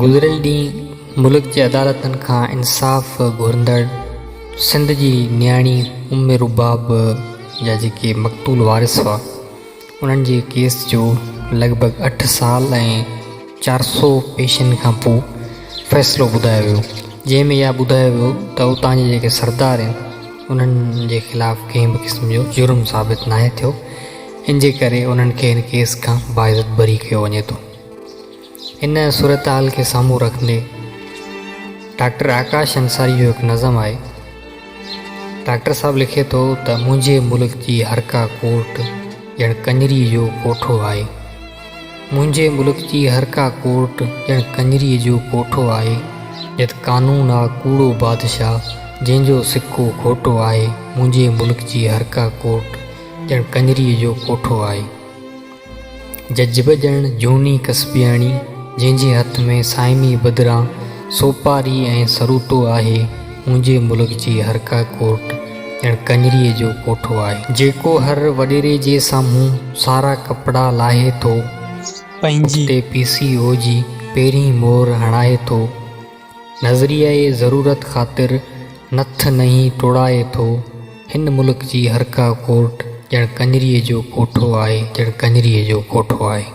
گذريل ڏينهن ملڪ جي عدالتن کان انصاف گهرندڙ سنڌ جي نياڻي ام رباب جا جيڪي مقتول وارث هئا انهن جي ڪيس جو لڳ ڀڳ اٺ سال ۽ 400 پيشين کان پوء فيصلو ٻڌايو ويو جنهن ۾ اها ٻڌايو ويو ته اتان جي جيڪي سردار آهن انهن جي خلاف ڪنهن به قسم جو جرم ثابت ناهي ٿيو ان جي ڪري انهن کي هن ڪيس کان باعزت بري ڪيو وڃي ٿو. ان صورتحال کي سامهون رکندي ڊاڪٽر آڪاش انصاري جو هڪ نظم آهي. ڊاڪٽر صاحب لکي ٿو ته منهنجي ملڪ جي هر ڪا ڪورٽ ڄڻ ڪڃريء جو ڪوٺو آهي. منهنجي ملڪ جي هر ڪا ڪورٽ ڄڻ ڪڃريء جو ڪوٺو آهي. جت قانون آ ڪوڙو بادشاهه جنهن جو سڪو کوٽو آهي. منهنجي ملڪ جي هر ڪا ڪورٽ ڄڻ ڪڃريء جو ڪوٺو آهي. جج به ڄڻ جهوني ڪسبياڻي، جنهن جي هٿ ۾ سائمي بدران سوپاري ۽ سروٽو آهي. منهنجي ملڪ جي هر ڪا ڪورٽ ڄڻ ڪڃريء جو ڪوٺو آهي. جيڪو هر وڏيري جي سامهون سارا ڪپڙا لاهي ٿو. پنهنجي. اتي پي سي او جي پهرين مهر هڻائي ٿو. نظريئه ضرورت خاطر نٿ نهين ٽوڙائي ٿو. هن ملڪ جي هر ڪا ڪورٽ ڄڻ ڪڃريء جو ڪوٺو آهي، ڄڻ ڪڃريء جو ڪوٺو آهي.